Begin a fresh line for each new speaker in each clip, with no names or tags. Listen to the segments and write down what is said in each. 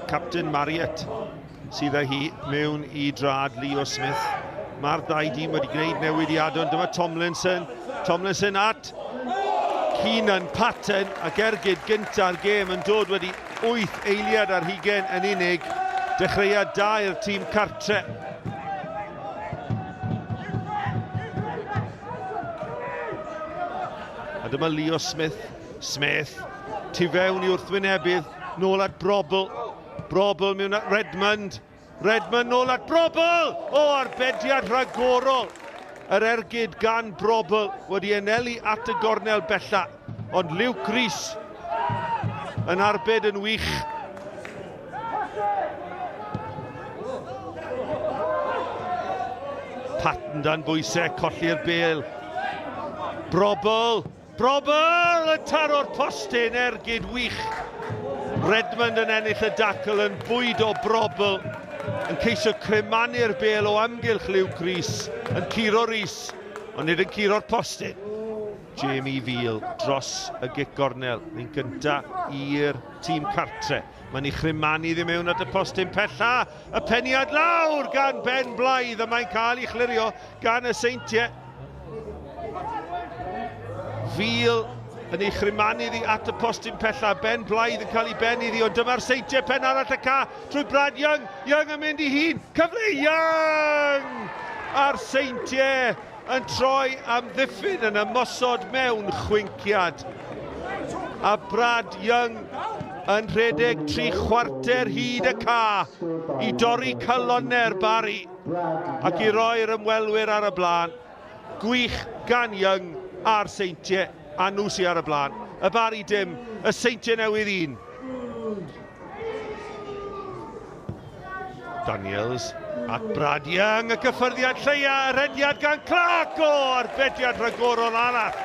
Captain Marriott sydd â hi mewn i drad Leo Smith. Mae'r ddau dîm wedi gwneud newidiadau, ond dyma Tomlinson. Tomlinson at Keenan Patton ac ergyd gynta'r gêm yn dod wedi 8 eiliad ar hugen yn unig. Dechreuad da i'r tîm cartre. A dyma Leo Smith. Smith, tu fewn i wrthwynebydd, nôl at Brobl. Brobl mewn at Redmond. Redmond nôl at Brobl! O, arbediad rhagorol! Yr ergyd gan Brobl wedi anelu at y gornel bella. Ond Luke Rees yn arbed yn wych. Patton dan bwysau, colli'r bel. Brobl! Brobl yn taro'r postyn, ergyd wych. Redmond yn ennill y dacl yn bwyd o Brobl, yn ceisio cremanu'r bel o amgylch Luke Rees, yn curo Rees, ond nid yn curo'r postyn. Jamie Veal dros y gic gornel, ni'n gynta i'r tîm cartre. Mae'n ei chrymanu ddim mewn at y postyn pella, y peniad lawr gan Ben Blythe, a mae'n cael ei chlirio gan y Seintiau. Fil yn ei chrymanu iddi at y postyn pella. Ben Blythe yn cael ei ben iddi, ond dyma'r Seintiau pen arall y ca trwy Brad Young. Young yn mynd i hun. Cyfle Young! A'r Seintiau yn troi am ddiffyn yn ymosod mewn chwinciad. A Brad Young yn rhedeg 3/4 hyd y ca i dorri calonnau'r Barri. Ac i roi'r ymwelwyr ar y blaen. Gwych gan Young a'r Seintiau, a nhw sydd ar y blaen. Y Barri dim, y Seintiau Newydd un. Daniels at Brad Young, y cyffyrddiad lleia, y rhediad gan Clark, o, arbediad rhagorol arall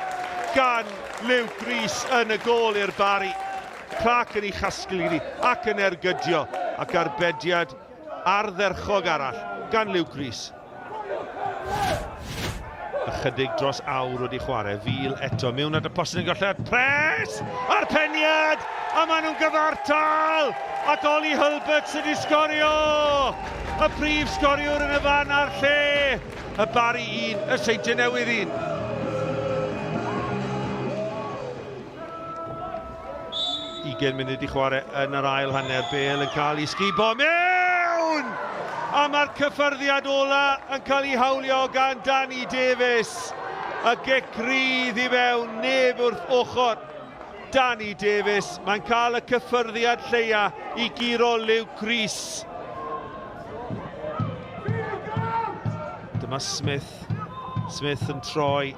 gan Luke Rees yn y gôl i'r Barri. Clark yn ei chasglu iddi ac yn ergydio, ac arbediad Ardderchog arall gan Luke Rees. Ychydig dros awr wedi chwarae, Fil eto mewn at y postyn yn golli'r pres! A'r peniad! A maen nhw'n gyfartal! Ac Ollie Hulbert sydd wedi sgorio! Y prif sgoriwr yn y fan a'r lle! Y Barri un, y Seintiau Newydd un. 20 munud i chwarae yn yr ail hanner. Bale yn cael ei sgubo mewn! A mae'r cyffyrddiad ola yn cael ei hawlio gan Danny Davies. Y gic rydd i mewn, neb wrth ochr Danny Davies. Mae'n cael y cyffyrddiad lleia i guro Luke Rees. Dyma Smith. Smith yn troi.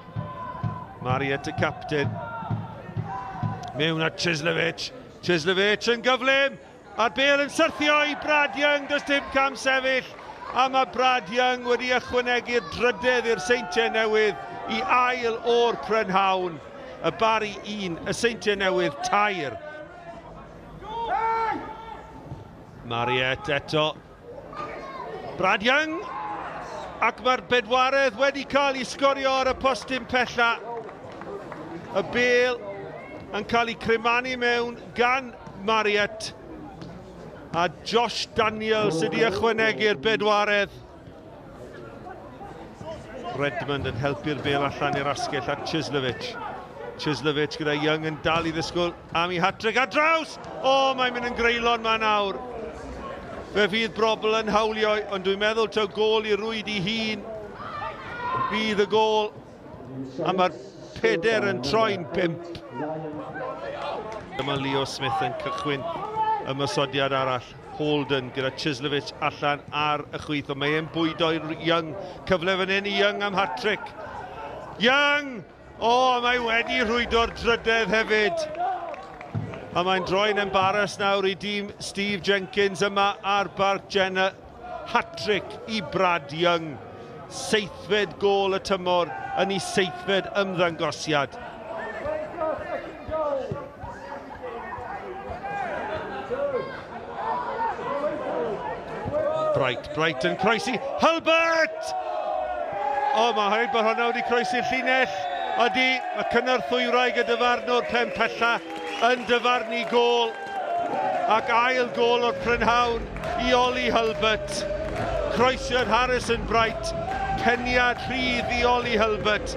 Mariet y capten. Mewn at Chislovich. Chislovich yn gyflym. A'r bel yn syrthio i Brad Young. Does dim cam sefyll. A mae Brad Young wedi ychwanegu'r drydedd i'r Seintiau Newydd i ail o'r prynhawn. Y Barri 1, y Seintiau Newydd 3. Mariet eto. Brad Young, ac mae'r bedwaredd wedi cael ei sgorio ar y postyn pella. Y bel yn cael ei cremanu mewn gan Marriott. A Josh Daniels sydd wedi ychwanegu'r bedwaredd. Redmond yn helpu'r bel allan i'r asgell at Chislovich. Chislovich gyda Young yn dal i ddisgwyl am ei hat-trick ar draws! O, mae'n mynd yn greulon ma nawr. Fe fydd Brobl yn hawlio, ond dwi'n meddwl taw gôl i rwyd i hun fydd y gôl. A mae'r peder yn troi'n bump. Dyma Leo Smith yn cychwyn ymosodiad arall. Holden gyda Chislovich allan ar y chwith, ond mae e'n bwydo i Young. Cyfle fan hyn i Young am hat-trick. Young! O, oh, mae wedi rhwydo'r drydedd hefyd. A mae'n droi'n embarrass nawr i dîm Steve Jenkins yma ar Barc Jenner. Hat-trick i Brad Young. Seithfed gôl y tymor yn ei seithfed ymddangosiad. Bright, Bright yn croesi. Hulbert! O, mae rhaid bod hwnna wedi croesi'r llinell. Ydy, mae cynorthwywraig y dyfarnwr pen pella yn dyfarnu gôl. Ac ail gol o'r prynhawn i Ollie Hulbert. Croesiad Harrison Bright, peniad rhydd i Ollie Hulbert.